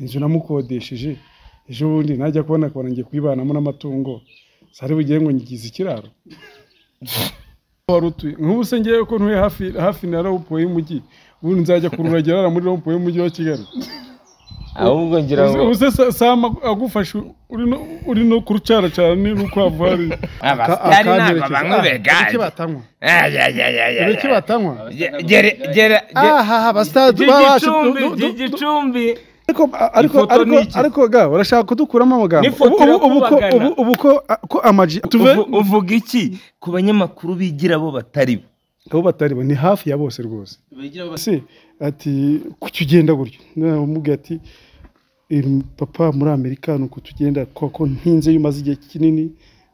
Inzu namukodesheje ejo bundi najya kubona akabona ngiye kuyibanamo n'amatungo, sari bugiye ngo ngize ikiraro. Wari utuye nk'ubu se ngewe ko ntuye hafi hafi na rond-point y'umujyi, ubundi nzajya kururagira muri rond-point y'umujyi wa Kigali. Ahubwo ngira ngo Ubu se Sam agufashe uri no kurucaracara n'urukwavu hari Abasitari ntabwo banywa Ibiki ibigage. batanywa? Ibiki batanywa? Gera Aha abasitari Gicumbi, Gicumbi. Ariko ariko Ifoto ariko ni iki? Ariko ga urashaka kudukuramo amagambo. N'ifoto Ubu ko irakubagana. ubu ko amaji tuve. Uvuga iki ku banyamakuru bigira bo batari bo? Abo batari bo ni hafi ya bose rwose. Se ati kuki ugenda gutyo? Namubwiye ati papa, muri Amerika nuko tugenda, koko ntinze iyo umaze igihe kinini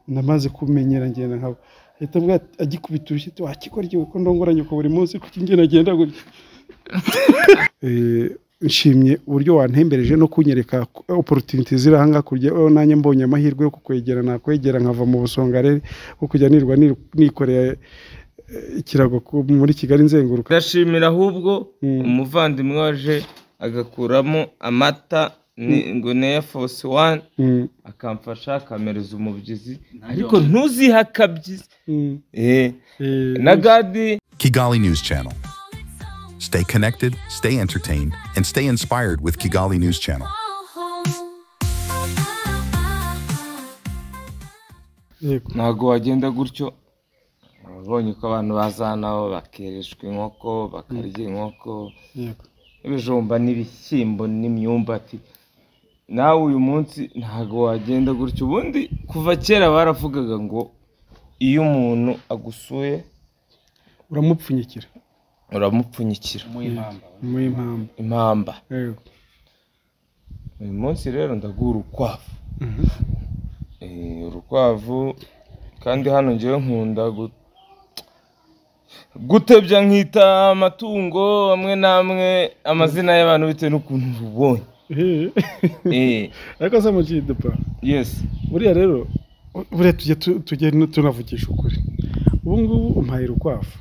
namaze kumenyera ngenda nkabo. Ahita ambwira ati, agikubita urushyi ati wakikora igihe ko ndongoranye uko buri munsi, kuki ngenda ngenda gutyo? Nshimye uburyo wantembereje no kunyereka opportunity ziri aha ngaha, kurya nanjye mbonye amahirwe yo kukwegera nakwegera nkava mu busongarere bwo kujya nirwa nikoreye ikirago muri Kigali nzenguruka. Ndashimira ahubwo umuvandimwe waje agakuramo amata ngo ni Air Force One, akamfasha akamereza umubyizi, ariko ntuzihe akabyizi. Na Gadi. Kigali News Channel. Stay connected, stay entertained, and stay inspired with Kigali News Channel. Yego. Ntabwo wagenda gutyo. Wabonye ko abantu baza nabo bakereshwa inkoko, bakarya inkoko, ibijumba n'ibishyimbo n'imyumbati. Nawe uyu munsi ntabwo wagenda gutyo. Ubundi kuva kera baravugaga ngo iyo umuntu agusuye uramupfunyikira. Uramupfunyikira. Mu impamba. Impamba. Yego. Uyu munsi rero ndaguha urukwavu. Urukwavu kandi hano ngewe nkunda gutebya, nkita amatungo amwe n'amwe amazina y'abantu bitewe n'ukuntu ubonye. Ariko se Mukidepa, Yes. buriya rero buriya tujye tunavugisha ukuri. Ubu ngubu umpaye urukwavu,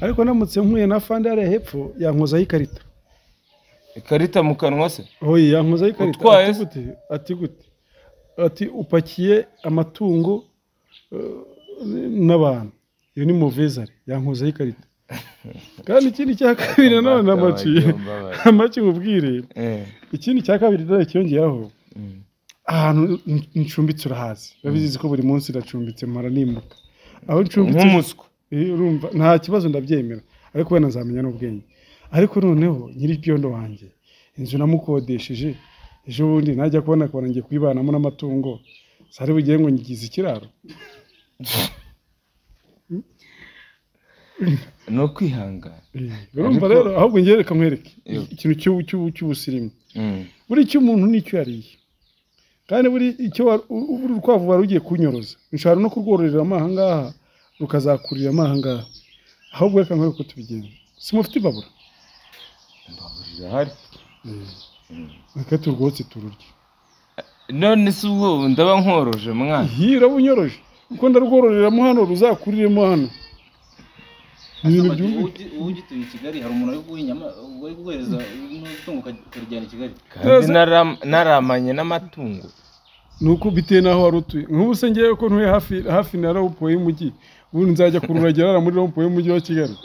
ariko ndamutse mpuye na fandi hariya hepfo yankozaho ikarita. Ikarita mu kanwa se? Oya, yankozaho ikarita. Utwaye Ati se? gute? Ati gute? Ati upakiye amatungo n'abantu, iyo ni muvezare, yankozaho ikarita. Kandi ikindi cya kabiri nanone, amaci nkubwire, ikindi cya kabiri dore cyongeraho, ahantu ncumbitse urahazi, urabizi ko buri munsi ndacumbitse, mpora nimuka aho ncumbitse. Nk'umuswa. Urumva nta kibazo, ndabyemera, ariko wenda nzamenya n'ubwenge. Ariko noneho nyiri ibyondo wanjye, inzu namukodesheje ejo bundi najya kubona akabona ngiye kuyibanamo n'amatungo, sari bugiye ngo ngize ikiraro. Ni ukwihangana. Urumva rero, ahubwo ngewe reka nkwereke ikintu cy'ubusirimu. Buri icyo umuntu n'icyo yariye, kandi buri icyo buri urukwavu wari ugiye kunyoroza, nshobora no kurwororera aha ngaha rukazakurira aha ngaha. Ahubwo reka nkwereke uko tubigenza. Simufite imbabura? Imbabura irahari. Reka turwotse tururye. None se ubwo ndaba nkoroje mwana? Hira unyoroje, kuko ndarwororeramo hano ruzakuriremo hano. Ni ibintu byumvikana. Ubu ugituye i Kigali hari umuntu uri kuguha inyama, uri kuguhereza itungo ukarijyana i Kigali? Kandi naramanye n'amatungo. Nuko bitewe n'aho wari utuye. Nk'ubu se ngewe ko ntuye hafi hafi na rond-point y'umujyi, ubundi nzajya kururagira muri rond-point y'umujyi wa Kigali.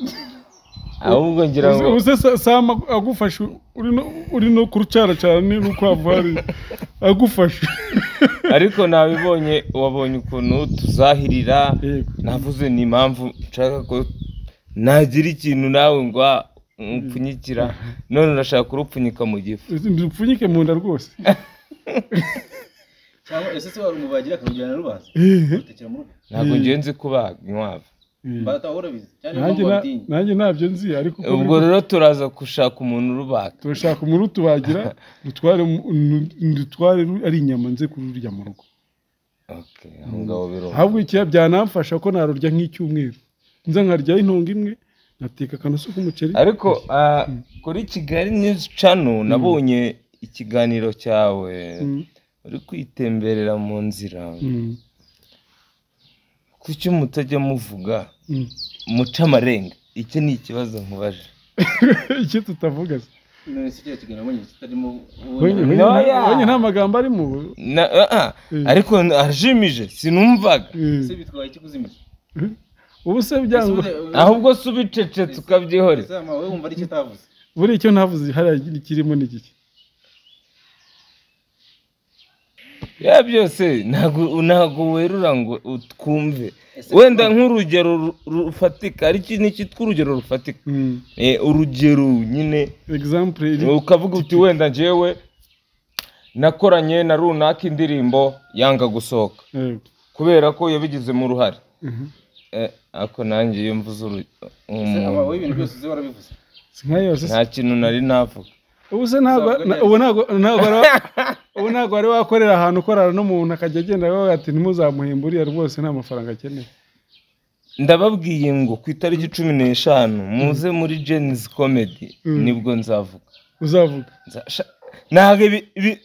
Ahubwo ngira ngo Ubu se Sam agufashe uri no kurucaracara n'urukwavu hari agufashe. Ariko nabibonye, wabonye ukuntu tuzahirira. Yego. Navuze ni impamvu nshaka ko nagira ikintu nawe ngo upfunyikira, none urashaka kurupfunyika mu gifu. Ndupfunyike mu nda rwose. Cyangwa ese se wari umubagira akarujyana rubaza utekera mu rugo? Ntabwo ngiye nzi kubaga inkwavu. Mbata urabizi cyane Nanjye impamvu wabitinya. Nanjye ntabyo nzi, ariko uko Ubwo rero turaza gushaka umuntu urubaga. Turashaka umuntu utubagira, dutware ari inyama nze kururya mu rugo. Okay, aho ngaho birumva. Ahubwo ikiya byanamfasha ko narurya nk'icyumweru, nza nkaryaho intongo imwe ngateka akanusu k'umuceri. Ariko kuri Kigali News Channel nabonye ikiganiro cyawe uri kwitemberera mu nzira. Kuki mutajya muvuga muca amarenga? Icyo ni ikibazo nkubaje. Icyo tutavuga se? Nta magambo arimo ariko arajimije sinumvaga. Ubu se byangwa ahubwo se ubicecetse ukabyihorera. Buri icyo ntavuze hariya kirimo ni iki? Ya byose ntabwo werura ngo utwumve. Wenda nk'urugero rufatika, ari iki cyitwa urugero rufatika? Urugero nyine example ukavuga uti wenda njyewe nakoranye na runaka indirimbo yanga gusohoka kubera ko yabigizemo uruhare. Ako nanjye iyo mvuze nta kintu nari navuga. Ubu ntabwo wari wakorera ahantu ukorana n'umuntu akajya agenda avuga ati ntimuzamuhembe uriya rwose nta mafaranga akeneye. Ndababwiye ngo ku itariki 15 muze muri Gen-Z Comedy nibwo nzavuga. Uzavuga? Ntabwo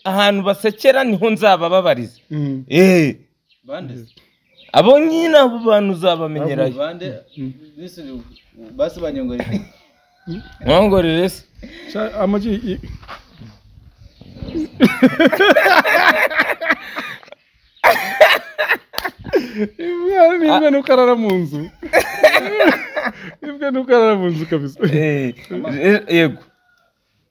ahantu basekera niho nzabababariza. Abo nyine abo bantu uzabamenyerayo. Mwongorere se. Amagi imbwa nukarara mu nzu. Imbwa nukarara mu nzu kabisa. Yego.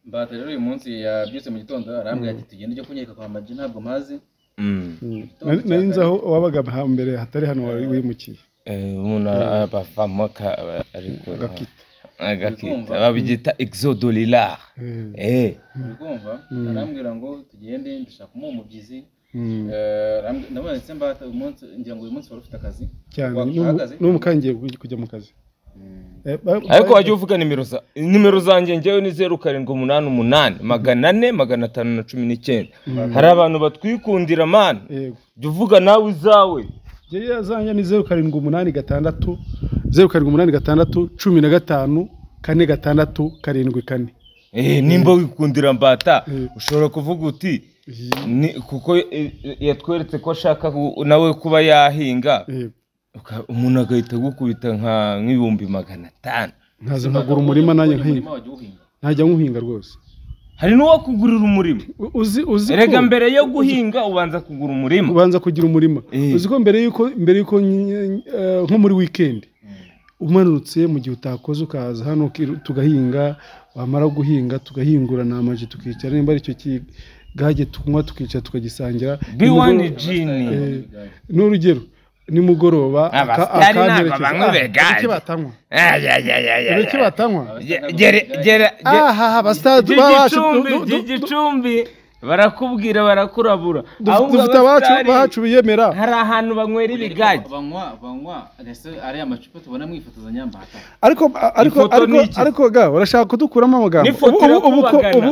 Mbata rero uyu munsi yabyutse mu gitondo arambwira ati tugende ujye kunyereka kwa Amag ntabwo mpazi. Nari nzi aho wabaga hambere hatari hano wari wimukiye. Umuntu abavamo ariko agakita babyita exodolilar. Urumva arambwira ngo tugende ndashaka kumuha umubyizi. Ndabona ndetse mbata uyu munsi ngira ngo uyu munsi wari ufite akazi cyane n'umukangiye kujya mu kazi. Ariko wajya uvuga nimero zanjye njyewe ni 0788 400 519. Hari abantu batwikundira man. Jya uvuga nawe izawe. Njye zanjye ni 0786 0786 15 46 74. Nimba wikundira Mbata ushobora kuvuga uti kuko yatweretse ko ashaka nawe kuba yahinga. Umuntu agahita gukubita nk'ibihumbi 500. Nkaza nkagura umurima nanjye nkahinga. Ntajya nkuhinga rwose. Hari n'uwo kugurira umurima. Uzi erega mbere yo guhinga ubanza kugura umurima. Ubanza kugira umurima. Uzi ko mbere yuko nko muri weekend umanutse mu gihe utakoze ukaza hano tugahinga, wamara guhinga tugahingura na Amag tukicara nimba ari cyo kigage tunywa tukicara tukagisangira. B1 Gin. N'urugero nimugoroba akanterekeza batanywa batanywa aha Gicumbi barakubwira barakurabura. Dufite abacu biyemera. Hari ahantu banywera ibigage banywa ese ari amacupa tubona mwifotozanya Mbata. Ariko ga urashaka kudukuramo amagambo.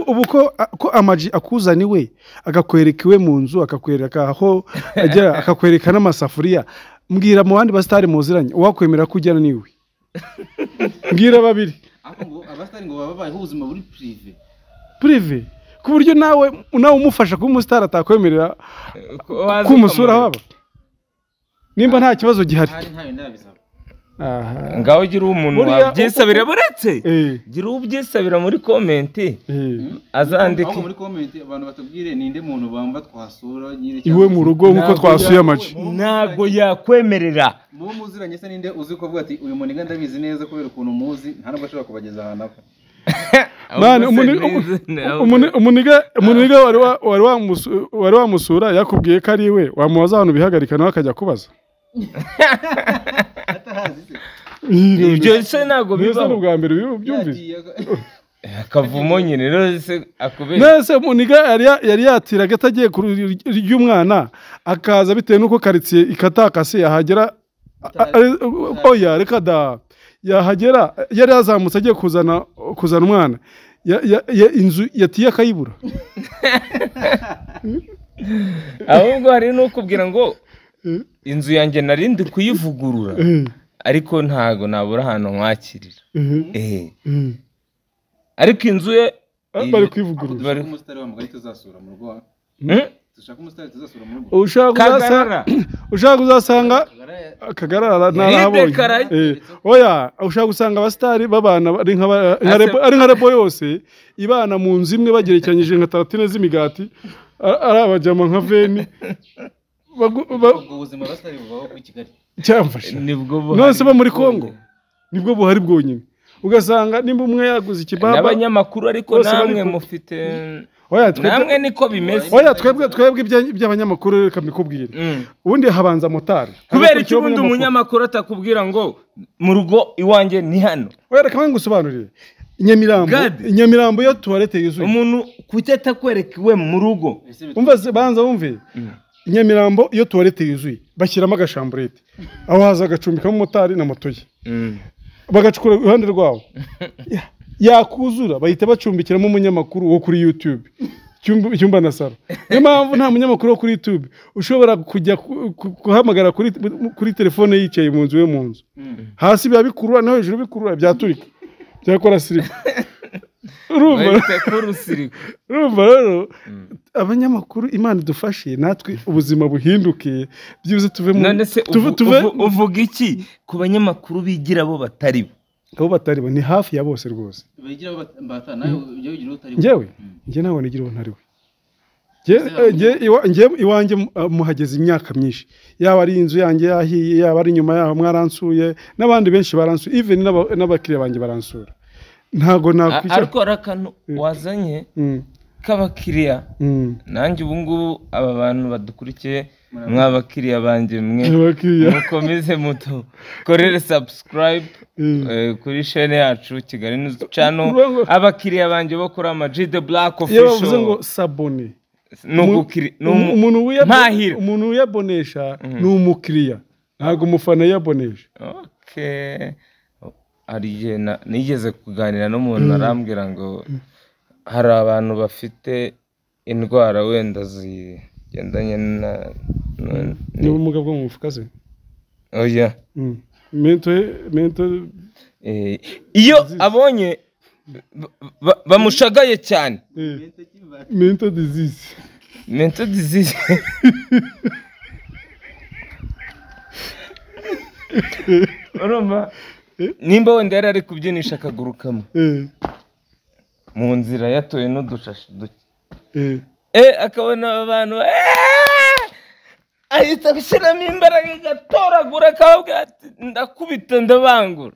Ubu ko Amag akuzana iwe akakwereka iwe mu nzu, akakwereka aho agera, akakwereka n'amasafuriya. Mbwira mu bandi basitari muziranye uwakwemera kujyana niwe. Mbwira babiri. Ariko ngo abasitari ngo baba babayeho ubuzima buri privé. Ku buryo nawe umufasha kuba umusitari atakwemerera kumusura aho aba nimba nta kibazo gihari. Ngaho gira umuntu wabyisabira buretse gira ubyisabira muri comment azandike muri comment abantu batubwire ninde muntu bamba twasura nyiri iwe mu rugo nkuko twasuye Amag. Ntago yakwemerera. Mu muziranye se ninde uzi ko avuga ati uyu muntu ndabizi neza kubera ukuntu muzi nta nubwo ashobora kubageza ahantu apfa. Man umuniga wari wamusura yakubwiye ko ari we wamubaza ahantu bihagarika nawe akajya kubaza. Ibyo se ntabwo bibaho. Ubwa mbere byumvise akavumo nyine rero se akubera. Nese umuniga yari yatiraga atagiye ry'umwana akaza bitewe nuko quartier ikatakase yahagera. Oya reka da yahagera yari yazamutse agiye kuzana umwana inzu yatiye akayibura. Ahubwo hari n'ukubwira ngo inzu yanjye narindi kuyivugurura ariko ntago nabura ahantu nkwakirira. Ariko inzu ye bari kwivugurura. Umusitari wa mugari tuzasura mu rugo. Dushaka umusitari tuzasura mu rugo. Ushaka uzasanga Kagarara narahabonye. Oya, ushaka gusanga abasitari babana ari nka rebo yose ibana mu nzu imwe bagerekeranyije nka taratine z'imigati, ari abajama nka veni. Ubwo buzima abasitari bubaho ku Kigali. Cyamfasha. None se ba muri Kongo nibwo buhari bwonyine. Ugasanga nimba umwe yaguze ikibaba n'abanyamakuru ariko namwe mufite. Oya, namwe niko bimeze. Oya, twebwe iby'abanyamakuru reka mbikubwire. Ubundi habanza motari. Kubera iki ubundi umunyamakuru atakubwira ngo mu rugo iwanjye ni hano? Oya, reka ngusobanurire. Inyamirambo iyo toilette yuzuye. Umuntu kuki atakwereka iwe mu rugo? Umva banza wumve. Inyamirambo iyo toilette yuzuye bashyiramo agashamburete. Aho haza agacumbikamo motari na moto ye. Bagacukura iruhande rwawo. Yakuzura bahita bacumbikiramo umunyamakuru wo kuri YouTube icyumba na salo. Niyo mpamvu nta munyamakuru wo kuri YouTube ushobora kujya guhamagara kuri telefone yicaye mu nzu we mu nzu. Hasi biba bikurura no hejuru bikurura byaturika byakora siriku. Urumva rero abanyamakuru Imana idufashe natwe ubuzima buhinduke byibuze tuve mu. None se uvuga iki ku banyamakuru bigira bo batari bo? Abo batari bo ni hafi ya bose rwose. Bigira mbata nawe ujye ugira utari we. Njyewe njye nawe nigira ntari we. Njye iwanjye muhageze imyaka myinshi. Yaba ari inzu yanjye yahiye, yaba ari nyuma yaho mwaransuye, n'abandi benshi baransuye, even n'abakiriya banjye baransura. Ntago nakwicara. Ariko arakano wazanye k'abakiriya. Nanjye ubu ngubu aba bantu badukurikiye mwabakiriya banjye mwe mukomeze muto korere subscribe kuri chaîne yacu Kigali News Channel. Abakiriya banjye bo kuri Ama G The Black Official. Iyo bavuze ngo sabone umuntu uyabonesha ni umukiriya, ntago umufana yabonesha. Okay, hari igihe nigeze kuganira n'umuntu arambwira ngo hari abantu bafite indwara wenda zigendanye na n'ubumuga bwo mu mufuka se. Oya. Mento iyo abonye bamushagaye cyane. Mental disease. Mental disease. Urumva nimba wenda yari ari kubyinisha akaguru kamwe mu nzira yatoye n'udushashi duke, akabona abantu ahita gushyiramo imbaraga agatoragura akababwira ati ndakubita ndabangura.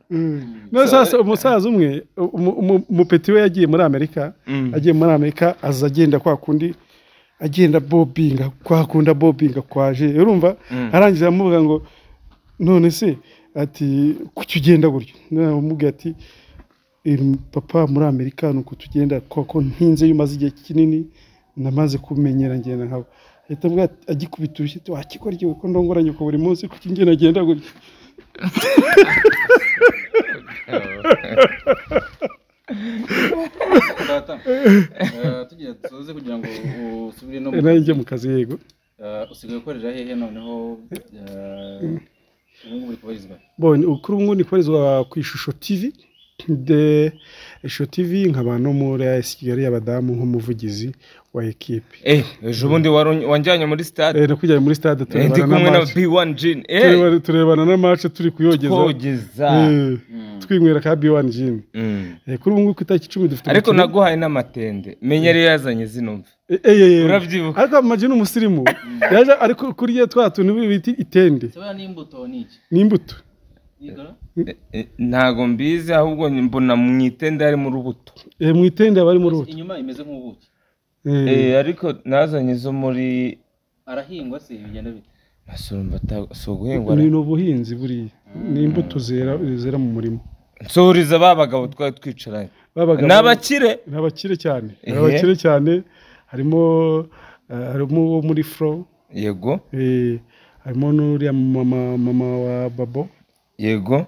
Sasa umusaza umwe umupeti we yagiye muri Amerika, agiye muri Amerika aza agenda kwa kundi agenda bobinga kwa kunda bobinga kwaje, urumva arangije amuvuga ngo none se ati kuki ugenda gutyo? Namubwiye ati papa muri Amerika nuko tugenda koko ntinze yumaze igihe kinini namaze kumenyera ngenda nkabo. Ahita avuga agikubita urushyi ati wakikora iki kuko ndongoranye ko buri munsi kuki ngenda agenda gutyo. Tugiye tuze kugira ngo usubire no mu mu kazi. Yego, usigaye ukorera hehe noneho? Bon, kuri ubu ni kubarizwa ku Ishusho TV. De Ishusho TV nkaba no muri AS Kigali y'abadamu nk'umuvugizi wa equipe. Ejo bundi wanjyanye muri stade. Nakujyanye muri stade turebana na match. B1 Gin. Turebana na match turi kuyogeza. Twinywera ka B1 Gin. Kuri ubu ngubu ku itariki 10 dufite. Ariko naguhaye n'amatende. Menya rero yazanye zino mve. Urabyibuka. Ariko Ama G ni umusirimu. Yaje ariko kuriye twa tuntu bita itende. Sebana n'imbuto ni iki? N'imbuto. Ntago mbizi ahubwo mbona mu itende harimo urubuto. Mu itende bari mu rubuto. Inyuma imeze nk'ubuki. Ariko nazanye zo muri arahingwa se bigenda bite? Asurumva so guhingwa. Ni ubuhinzi buriya. Ni imbuto zera mu murima. Nsuriza babagabo twari twicaranye. N'abakire. N'abakire cyane. N'abakire cyane harimo wo muri Fro. Yego. Harimo n'uriya mama wa Babo. Yego.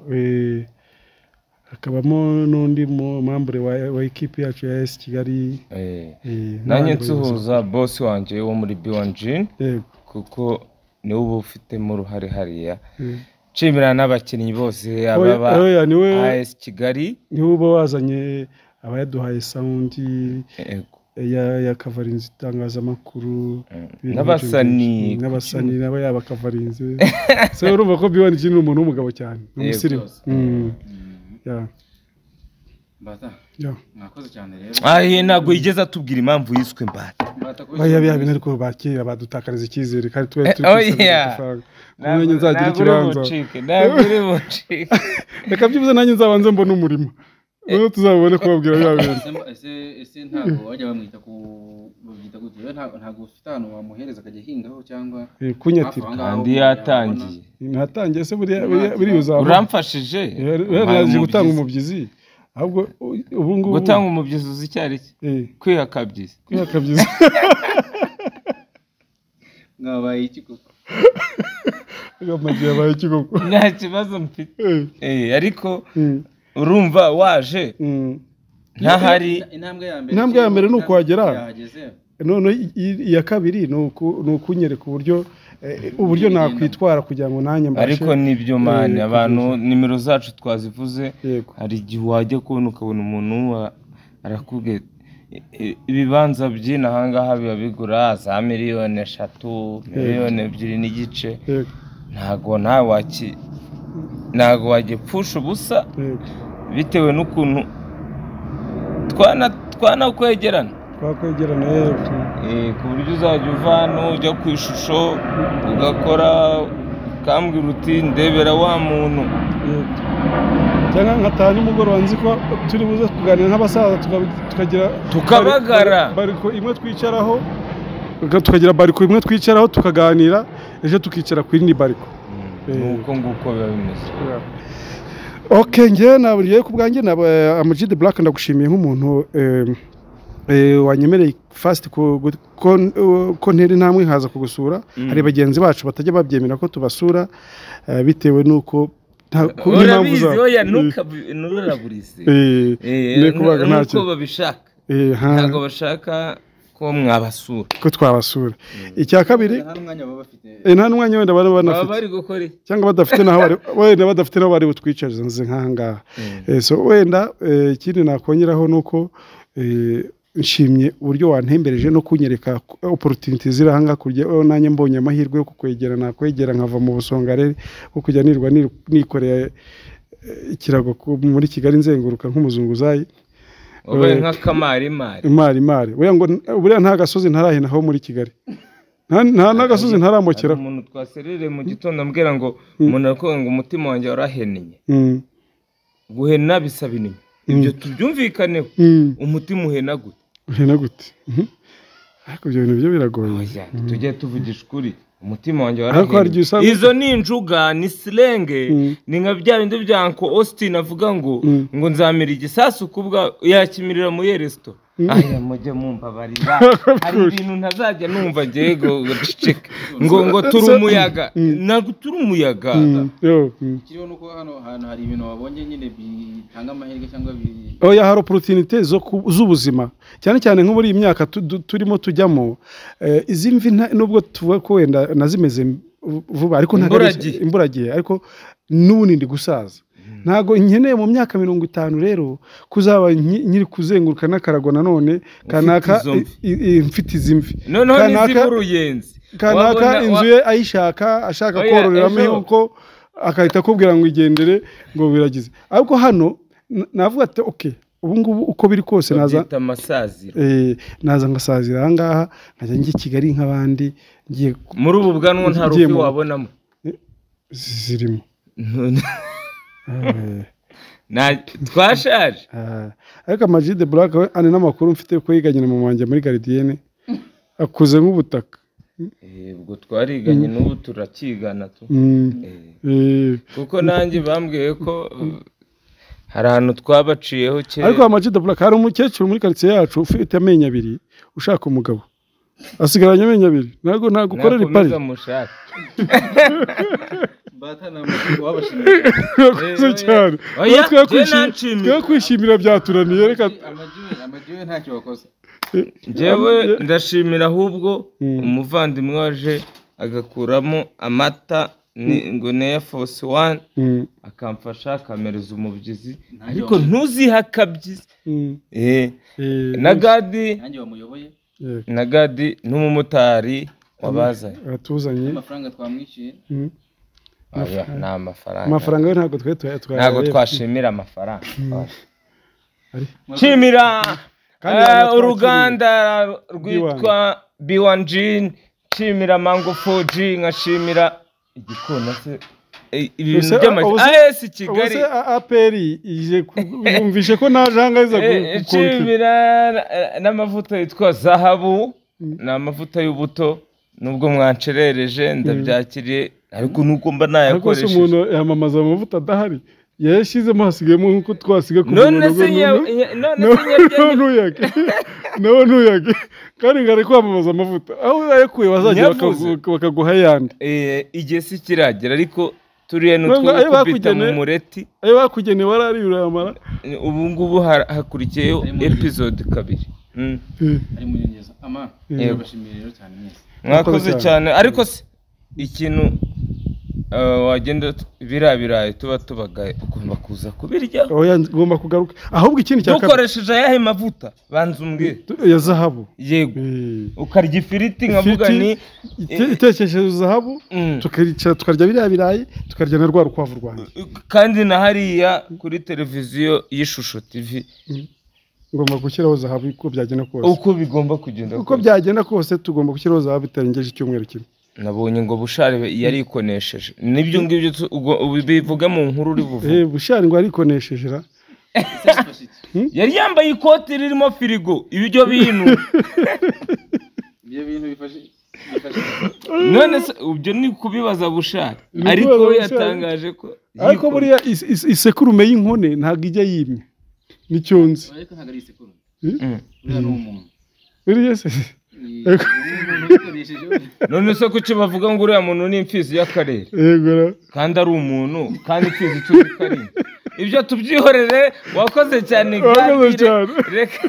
Hakabamo n'undi mambure wa equipe yacu ya AS Kigali. Nanjye nsuhuza boss wanje wo muri B1 Gin. Yego. Kuko niwe uba ufitemo uruhare hariya. Nshimira n'abakinnyi bose ababa AS Kigali. Niwe uba wazanye abayaduhaye sound. Yego. Yakavarinze itangazamakuru n'abasani n'abasani nabo yabakavarinze. So urumva ko B1G ni umuntu w'umugabo cyane, ni umusirimu. Mbata mwakoze cyane rero. Ntabwo yigeze atubwira impamvu yiswe Mbata. Oya biya ariko bakera badutakariza icyizere kandi twari turi kwisabira nanjye nzagira ikibanza. Ntabwo uri bucike. Reka byibuze nanjye nzabanze mbone umurimo. Noneho tuzabone kubabwira biya bintu. Ese ntabwo bajya bamwita ku babyita gute? Ntabwo ufite ahantu wamuhereza akajya ahingaho cyangwa kunyatira. Kandi yatangiye. Natangiye se buriya uzaba. Uramfashije. Yaje gutanga umubyizi. Ahubwo ubu ngubu gutanga umubyizi uzi icyo ari cyo? Kwiha akabyizi. Kwiha akabyizi. Mwabaye iki koko? Amagiye abaye iki koko? Nta kibazo mfite. Ariko urumva waje ntahari. Intambwe ya mbere ni ukuhagera. None iya kabiri ni ukunyereka uburyo nakwitwara kugira ngo nanjye mbashe. Ariko nibyo mani abantu nimero zacu twazivuze. Hari igihe wajya kubona ukabona umuntu arakubwiye ibibanza by'inaha ngaha biba bigura za 3 miliyoni, 2.5 miliyoni. Ntago nawe ntago wagipfusha ubusa bitewe n'ukuntu twanakwegerana. Twakwegerana yego. Ku buryo uzajya uva hano ujya ku ishusho ugakora ukambwira uti ndebera wa muntu. Cyangwa nkataha nimugoroba nzi ko turi buze kuganira nk'abasaza tukagira tukabagara bariko imwe twicaraho, tukagira bariko imwe twicaraho tukaganira, ejo tukicara ku yindi bariko. Nuko nguko biba bimeze. Okay, njye naburiye ku bwanjye na Amag The Black ndagushimiye nk'umuntu wanyemereye fast ko ntera intambwe nkaza kugusura. Hari bagenzi bacu batajya babyemera ko tubasura bitewe nuko urabizi. Oya nturaburize nuko babishaka, ntabwo bashaka ko mwabasura, ko twabasura. Icya kabiri nta n'umwanya wenda bari banafite cyangwa badafite naho bari, wenda badafite naho bari butwicarize nze nk'aha ngaha. So wenda ikindi nakongeraho nuko nshimye uburyo wantembereje no kunyereka opportunity ziri aha ngaha, kurya nanjye mbonye amahirwe yo kukwegera nakwegera nkava mu busongarere bwo kujya nirwa nikoreye ikirago muri Kigali nzenguruka nk'umuzunguzayi. Obaye nk'akamarimari. Imarimari. Buriya ngo buriya nta gasozi ntarahina ho muri Kigali. Nta n'agasozi ntaramukira. Umuntu twaserere mu gitondo ambwira ngo umuntu arakuvuga ngo umutima wanjye warahennye. Guhena bisaba inenya. Ibyo tubyumvikaneho. Umutima uhena gute? Uhena gute? Ariko ibyo bintu byo biragoye. Tujye tuvugisha ukuri. Umutima wanjye warahennye. Izo ni injuga, ni silenge, ni nka bya bindi bya Uncle Austin avuga ngo ngo nzamira igisasu kubwa yakimirira muri resto. Aya mujye mumbabarira. Hari ibintu ntazajya numva ngiye guceceka. Ngo turi umuyaga. Ntabwo turi umuyaga. Ikiriho nuko hano hantu hari ibintu wabonye nyine bitanga amahirwe cyangwa oya hari opportunity z'ubuzima. Cyane cyane nko muri iyi myaka turimo tujyamo, izi mvi nubwo tuvuga ko wenda nazimeze vuba ariko ntabwo imburagihe, ariko n'ubundi ndi gusaza. Ntago nkeneye mu myaka 50 rero kuzaba nkiri kuzenguruka n'akarago nanone kanaka mfite izi mvi. Noneho n'iziburuyenzi. Kanaka inzu ye ayishaka ashaka kororeramo inkoko akahita akubwira ngo igendere ngo biragize. Ariko hano navuga ati okay ubu ngubu uko biri kose naza naza ngasazira aha ngaha nkajya njya i Kigali nk'abandi ngiye muri ubu bwanwa nta rufi wabonamo zirimo. Twashaje. Ariko Amag The Black we ane n'amakuru mfite ko yiganye na mama wanjye muri gardienne akuze nk'ubutaka. Ubwo twariganye n'ubu turakigana tu. Kuko nanjye bambwiye ko hari ahantu twabaciyeho kera. Ariko Amag The Black hari umukecuru muri quartier yacu ufite amenyo abiri ushaka umugabo. Asigaranye amenyo abiri. Ntago nagukorera ipari. Cyane. Twe kwishimira byaturaniye reka Amag ntacyo wakoze. Njyewe ndashimira ahubwo umuvandimwe waje agakuramo amata ngo ni Air Force One, akamfasha akamereza umubyizi, ariko ntuzihakabyizi. Na Gadi, na Gadi n'umumotari wabazanye atuzanye amafaranga twamwishyuye. Ni amafaranga, amafaranga yo ntabwo twe ntabwo twashimira amafaranga. Nshimira uruganda rwitwa B1 Gin, nshimira Mango 4G, nkashimira igikona se ibintu by'amagi AS Kigali APR ije yumvishe ko najangariza. Nshimira n'amavuta yitwa Zahabu, ni amavuta y'ubuto, nubwo mwancerereje ndabyakiriye, ariko nuko mba nayakoresheje. Ariko umuntu yamamaza amavuta adahari, yayashyizemo hasigayemo nkuko twasiga ku none se nawe ntuyage kandi ngo ari kwamamaza amavuta aho yayakuye bazajya bakaguha ayandi. Igihe si kiragera, ariko turiya ni utwo gukubita mu mureti. Ayo bakugeneye warariye urayamara. Ubu ngubu hakurikiyeho episode 2. Ari mu nyongezo ama ndabashimiye rero cyane mwese, mwakoze cyane. Ariko se ikintu wagenda biriya birayi tuba tubagaye ugomba kuza kubirya. Oya, ngomba kugaruka. Ahubwo ikindi cya kabiri, dukoresheje ayahe mavuta? Banza umbwire. Ya zahabu. Yego, ukarya ifiriti nkavuga ni itekesheje zahabu, tukicara tukarya biriya birayi, tukarya na rwa rukwavu rwanjye. Kandi na hariya kuri televiziyo y'Ishusho TV ngomba gushyiraho zahabu uko byagenda kose. Uko bigomba kugenda, uko byagenda kose tugomba gushyiraho zahabu itarengeje icyumweru kimwe. Nabonye ngo Bushari yarikonesheje, nibyo ngibyo bivuga mu nkuru uri buvuge. Bushari ngo yarikonesheje ra, yari yambaye ikoti ririmo firigo, ibyo bintu ibyo bintu bifashe. None se ibyo ni kubibaza Bushari, ariko we yatangaje ko ariko buriya isekurume y'inkone ntabwo ijya yimye, nicyo nzi. Ariko ntabwo ari isekurume, buriya ni umuntu buriya se. None se kuki bavuga ngo uriya muntu ni imfizi y'akarere kandi ari umuntu, kandi imfizi tuzi ko ari ibyo tubyihorere. Wakoze cyane, reka.